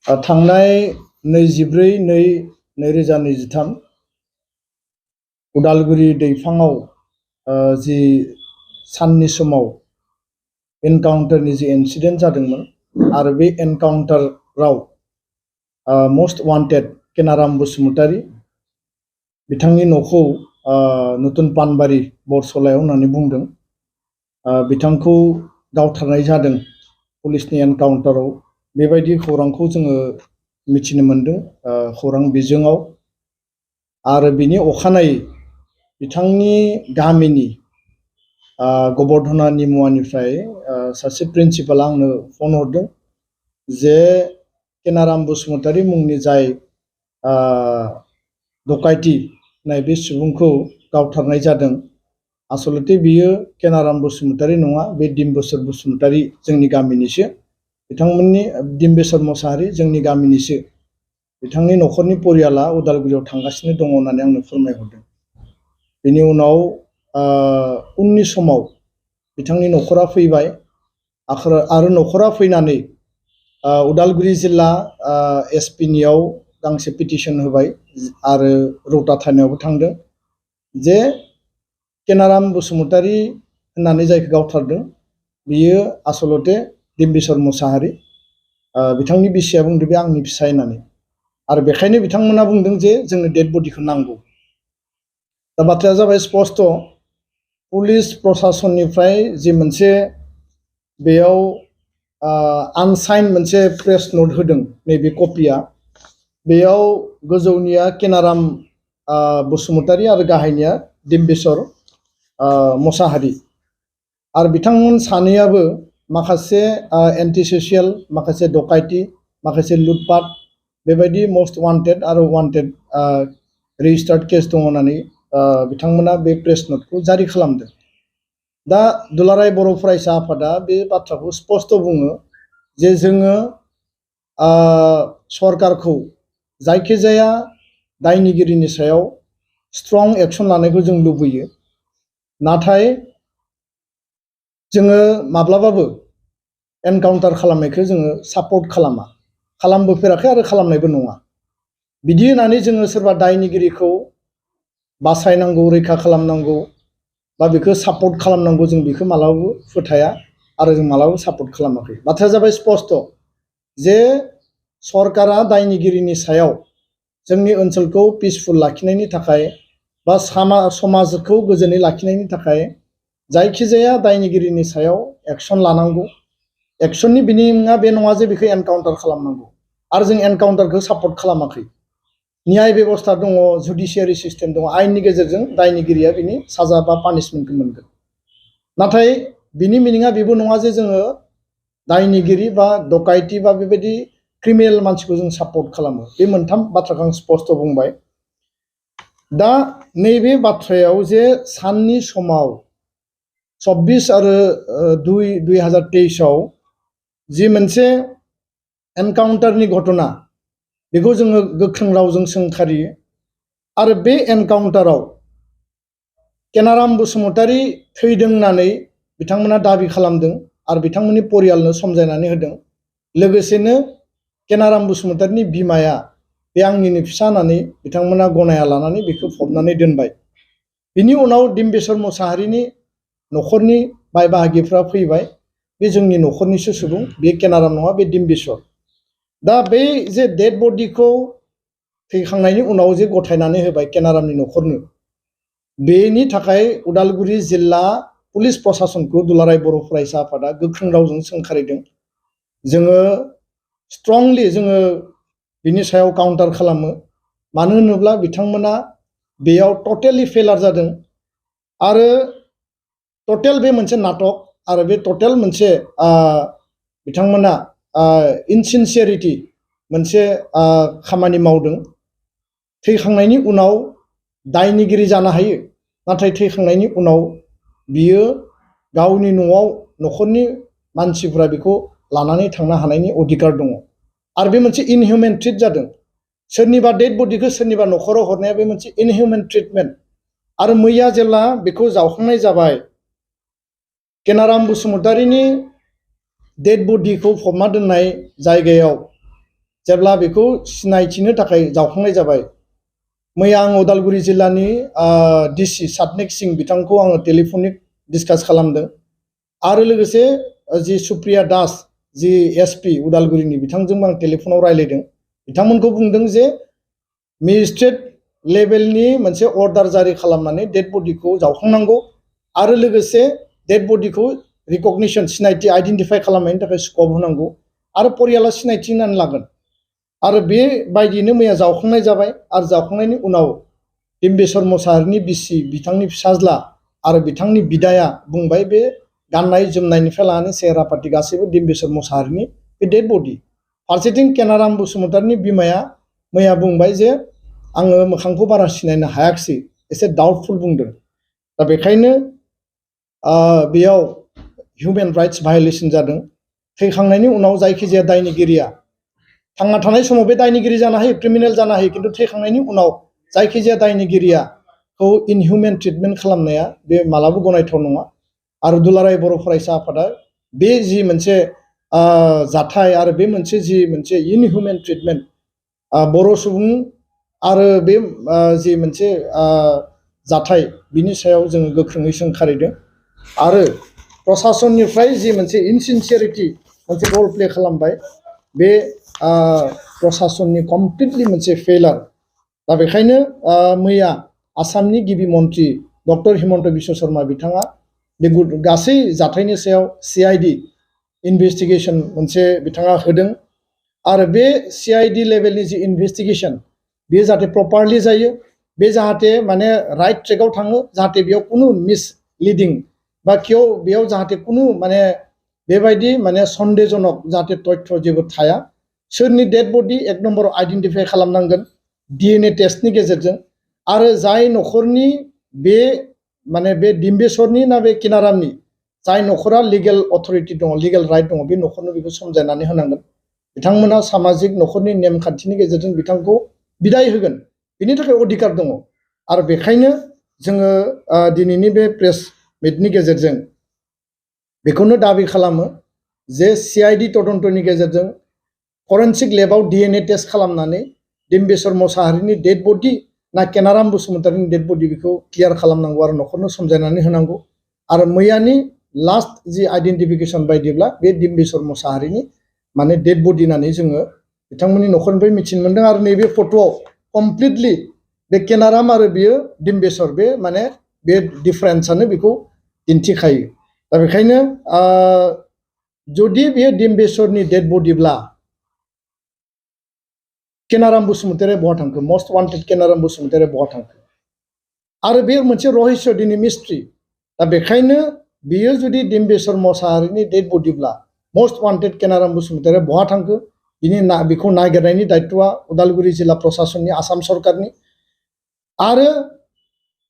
थांनाय 24/2/2023 उदालगुरि दैफाङाव जि साननि समाव एनकाउन्टारनि जि इन्सिडेन्ट जादोंमोन आरो बे एनकाउन्टाराव मोस्ट वान्टेड केनाराम बसुमतारी बिथांनि न'खौ नतुन पानबारि बरसलायाव होननानै बुंदों। बिथांखौ गावथारनाय जादों पुलिसनि एनकाउन्टाराव बेबायदि खौरांखौ जोङो मिथिनो मोनदों खौरां बिजोङाव। आरो बिनि अखानायै बिथांनि गामिनि गबर्धना निमुवानिफ्राय सासे प्रिन्सिपाला आंनो फन हरदों जे केनाराम बसुमतारी मुंनि जाय डकाइति होननाय बे सुबुंखौ गावथारनाय जादों। आसलते बियो केनाराम बसुमतारी नङा, बे डिम्बेश्वर बसुमतारी जोंनि गामिनिसो। बिथांमोननि डिम्बेश्वर मोसाहारि जोंनि गामिनिसो। बिथांनि न'खरनि परियाला उदालगुरियाव थांगासिनो दङ होननानै आंनो फोरमायहरदों। बेनि उनाव उननि समाव बिथांनि न'खरा फैबाय आरो न'खरा फैनानै उदालगुरि जिल्ला एसपिनियाव गांसे पिटिशन होबाय आरो रौता थानायावबो थांदों जे केनाराम बसुमतारी होननानै जायखौ गावथारदों बियो आसलते डिम्बेश्वर मोसाहारि। बिथांनि बिसिया बुंदों बे आंनि फिसाय होननानै, आरो बेखायनो बिथांमोना बुंदों जे जोंनो डेड बडिखौ नांगौ। दा बाथ्राया जाबाय स्पष्ट, पुलिस प्रशासननिफ्राय जि मोनसे बेयाव आनसाइन मोनसे प्रेस नोट होदों, नैबे कपिया बेयाव गोजौनिया केनाराम बसुमतारी आरो गाहायनिया डिम्बेश्वर मोसाहारि। आरो बिथांमोन सानैयाबो माखासे एन्टि ससियेल, माखासे डकाइति, माखासे लुटपाट बेबायदि मोस्ट वान्टेड आरो वान्टेड रेजिस्टार्ड केस दङ होननानै बिथांमोना बे प्रेस नोटखौ जारि खालामदों। दा दुलाराय बर' फरायसा आफादा बे बाथ्राखौ स्पष्ट बुङो जे जोङो सरकारखौ जायखिजाया दायनिगिरिनि सायाव स्ट्रं एक्सन लानायखौ जों लुबैयो, नाथाय जोङो माब्लाबाबो एनकाउन्टार खालामनायखौ जोङो सापर्ट खालामबोफेराखै आरो खालामनायबो नङा। बिदि होननानै जोङो सोरबा दायनिगिरिखौ बासायनांगौ, रैखा खालामनांगौ बा बेखौ सापर्ट खालामनांगौ, जों बेखौ मालाबाबो फोथाया आरो जों मालाबाबो सापर्ट खालामाखै। बाथ्राया जाबाय स्पष्ट जे सरकारा दायनिगिरिनि सायाव जोंनि ओनसोलखौ पिसफुल लाखिनायनि थाखाय बा समाजखौ गोजोनै लाखिनायनि थाखाय जायखिजाया दायनिगिरिनि सायाव एक्सन लानांगौ। एक्सननि बिनिङा बे नङा जे बेखौ एनकाउन्टार खालामनांगौ, आरो जों एनकाउन्टारखौ सापर्ट खालामाखै। न्याय बेबस्था दङ, जुडिसियारि सिस्टेम दङ, आयेननि गेजेरजों दायनिगिरिया बिनि साजा बा पानिशमेन्टखौ मोनगोन। नाथाय बिनि मिनिङा बेबो नङा जे जोङो दायनिगिरि बा डकाइति बा बेबायदि क्रिमिनेल मानसिखौ जों सापर्ट खालामो। बे मोनथाम बाथ्राखौ आं स्पष्ट बुंबाय। दा नैबे बाथ्रायाव जे साननि समाव 24 आरो 2/2023 जि मोनसे एनकाउन्टारनि घटना, बेखौ जोङो गोख्रों रावजों सोंखारियो। आरो बे एनकाउन्टाराव केनाराम बसुमतारी थैदों होननानै बिथांमोना दाबि खालामदों आरो बिथांमोननि परियालनो समजायनानै होदों। लोगोसेनो केनाराम बसुमतारीनि बिमाया बे आंनिनो फिसा होननानै बिथांमोना गनाया लानानै बेखौ फबनानै दोनबाय। बिनि उनाव डिम्बेश्वर मोसाहारिनि न'खरनि बाय बाहागिफ्रा फैबाय, बे जोंनि न'खरनिसो सुबुं, बे केनाराम नङा, बे डिम्बेश्वर। दा बे जे डेड बडिखौ थैखांनायनि उनाव जे गथायनानै होबाय केनारामनि न'खरनो, बेनि थाखाय उदालगुरि जिल्ला पुलिस प्रशासनखौ दुलाराय बर' फरायसा आफादा गोख्रों रावजों सोंखारिदों। जोङो स्ट्रंलि जोङो बिनि सायाव काउन्टार खालामो। मानो होनोब्ला बिथांमोना बेयाव टटेलि फेलार जादों आरो टटेल बे मोनसे नाटक आरो बे टटेल मोनसे बिथांमोना इनसिनसियारिटि मोनसे खामानि मावदों। थैखांनायनि उनाव दायनिगिरि जानो हायो, नाथाय थैखांनायनि उनाव बियो गावनि न'आव न'खरनि मानसिफ्रा बेखौ लानानै थांनो हानायनि अधिकार दङ। आरो बे मोनसे इनहिउमेन ट्रिट जादों। सोरनिबा डेड बडिखौ सोरनिबा न'खराव हरनाया बे मोनसे इनहिउमेन ट्रिटमेन्ट। आरो मैया जेब्ला बेखौ जावखांनाय जाबाय, केनाराम बसुमतारीनि डेड बडिखौ फबना दोननाय जायगायाव जेब्ला बेखौ सिनायथिनो थाखाय जावखांनाय जाबाय मैया आं उदालगुरि जिल्लानि डिसि सातनेक सिं बिथांखौ आङो टेलिफनिक डिसकास खालामदों आरो लोगोसे जि सुप्रिया दास जि एसपि उदालगुरिनि बिथांजोंबो आं टेलिफनाव रायलायदों बिथांमोनखौ बुंदों जे मेजिस्ट्रेट लेभेलनि मोनसे अर्डार जारि खालामनानै डेड बडिखौ जावखांनांगौ आरो लोगोसे डेड बडिखौ रिकगनिशन सिनायथि आइडेन्टिफाइ खालामनायनि थाखाय स्कप होनांगौ आरो परियाला सिनायथि होनानै लागोन आरो बेबायदियैनो मैया जावखांनाय जाबाय आरो जावखांनायनि उनाव डिम्बेश्वर मोसाहारिनि बिसि बिथांनि फिसाज्ला आरो बिथांनि बिदाया बुंबाय बे गाननाय जोमनायनिफ्राय लानानै सेहेरा पाति गासैबो डिम्बेश्वर मोसाहारिनि बे डेड बडि फारसेथिं केनाराम बसुमतारिनि बिमाया मैया बुंबाय जे आङो मोखांखौ बारा सिनायनो हायाखिसै एसे डाउटफुल बुंदों दा बेखायनो बेयाव हिउमेन राइट्स भायलेसन जादों थैखांनायनि उनाव जायखिजाया दायनिगिरिया थांना थानाय समाव बे दायनिगिरि जानो हायो क्रिमिनेल जानो हायो खिन्थु थैखांनायनि उनाव जायखिजाया दायनिगिरियाखौ इनहिउमेन ट्रिटमेन्ट खालामनाया बे मालाबा गनायथाव नङा आरो दुलाराय बर' फरायसा आफादा बे जि मोनसे जाथाय आरो बे मोनसे जि मोनसे इनहिउमेन ट्रिटमेन्ट बर' सुबुं आरो बे जि मोनसे जाथाय बिनि सायाव जोङो गोख्रोङै सोंखारिदों आरो प्रशासननिफ्राय जि मोनसे इनसिनसियारिटि मोनसे रल प्ले खालामबाय बे प्रशासननि कमप्लिटलि मोनसे फेलार दा बेखायनो मैया आसामनि गिबि मन्त्रि डक्टर हिमन्त बिश्व शर्मा बिथाङा बे गासै जाथायनि सायाव CID इनभेस्टिगेसन मोनसे बिथाङा होदों आरो बे CID लेभेलनि जि इनभेस्टिगेसन बेयो जाहाथे प्रपारलि जायो बे जाहाथे माने राइट ट्रेकआव थाङो जाहाथे बेयाव कुनु मिसलिडिं बा बेयाव जाहाथे कुनु माने बेबायदि माने सन्देहजनक जाहाथे तथ्य जेबो थाया सोरनि डेड बडि एक नम्बर आइडेन्टिफाइ खालामनांगोन DNA टेस्टनि गेजेरजों आरो जाय न'खरनि बे माने बे डिम्बेश्वरनि ना बे केनारामनि जाय न'खरा लिगेल अथरिटि दङ लिगेल राइट दङ बे न'खरनो बेखौ समजायनानै होनांगोन बिथांमोना सामाजिक न'खरनि नेमखान्थिनि गेजेरजों बिथांखौ बिदाय होगोन बिनि थाखाय अधिकार दङ आरो बेखायनो जोङो दिनैनि बे प्रेस मिटनि गेजेरजों बेखौनो दाबि खालामो जे CID तदन्तनि गेजेरजों फरेनसिक लेबाव DNA टेस्ट खालामनानै डिम्बेश्वर मोसाहारिनि डेड बडि ना केनाराम बसुमतारिनि डेड बडि बेखौ क्लियार खालामनांगौ आरो न'खरनो समजायनानै होनांगौ आरो मैयानि लास्ट जि आइडेन्टिफिकेसन बायदिब्ला बे डिम्बेश्वर मोसाहारिनि माने डेड बडि होननानै जोङो बिथांमोननि न'खरनिफ्राय मिथिनो मोन्दों आरो नैबे फट'आव कमप्लिटलि बे केनाराम आरो बियो डिम्बेश्वर बे माने बे डिफारेन्सआनो बेखौ दिन्थिखायो दा बेखायनो जुदि बेयो डिम्बेश्वरनि डेड बडिब्ला केनाराम बसुमतारिया बहा थांखो मस्ट वान्टेड केनाराम बसुमतारिया बहा थांखो आरो बे मोनसे रहस्य दिनै मिस्ट्रि दा बेखायनो बियो जुदि डिम्बेश्वर मोसाहारिनि डेड बडिब्ला मस्ट वान्टेड केनाराम बसुमतारिया बहा थांखो बेखौ नागिरनायनि दायित्वआ उदालगुरि जिल्ला प्रशासननि आसाम सरकारनि आरो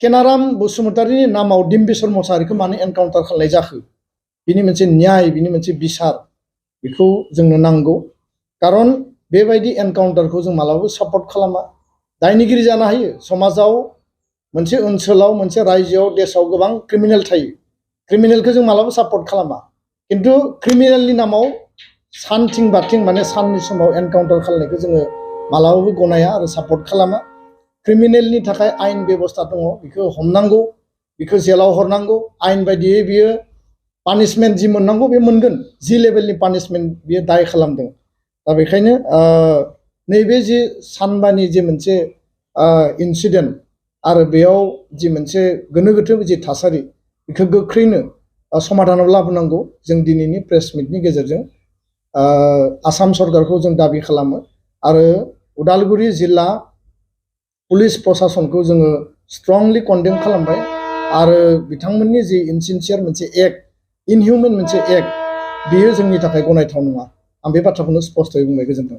केनाराम बसुमतारिनि नामाव डिम्बेश्वर मोसाहारिखौ मानो एनकाउन्टार खालामनाय जाखो बिनि मोनसे न्याय बिनि मोनसे बिसार बेखौ जोंनो नांगौ खारन बेबायदि एनकाउन्टारखौ जों मालाबाबो सापर्ट खालामा दायनिगिरि जानो हायो समाजाव मोनसे ओनसोलाव मोनसे रायजोआव देशआव गोबां क्रिमिनेल थायो क्रिमिनेलखौ जों मालाबाबो सापर्ट खालामा खिन्थु क्रिमिनेलनि नामाव सानथिं बाथिं माने साननि समाव एनकाउन्टार खालामनायखौ जोङो मालाबाबो गनाया आरो सापर्ट खालामा क्रिमिनेलनि थाखाय आयेन बेबस्था दङ बेखौ हमनांगौ बेखौ जेलाव हरनांगौ आयेन बायदियै बियो पानिशमेन्ट जि मोननांगौ बे मोनगोन जि लेभेलनि पानिशमेन्ट बियो दाय खालामदों दा बेखायनो नैबे जि सानबानि जि मोनसे इन्सिडेन्ट आरो बेयाव जि मोनसे गोनो गोथो जि थासारि बेखौ गोख्रैनो समाधानाव लाबोनांगौ जों दिनैनि प्रेस मिटनि गेजेरजों आसाम सरकारखौ जों दाबि खालामो आरो उदालगुरि जिल्ला पुलिस प्रशासनखौ जोङो स्ट्रंलि कन्डेम खालामबाय आरो बिथांमोननि जि इनसिनसियार मोनसे एक्ट इनहिउमेन मोनसे एक्ट बेयो जोंनि थाखाय गनायथाव नङा आं बे बाथ्राखौनो स्पष्टयै बुंबाय गोजोन्थों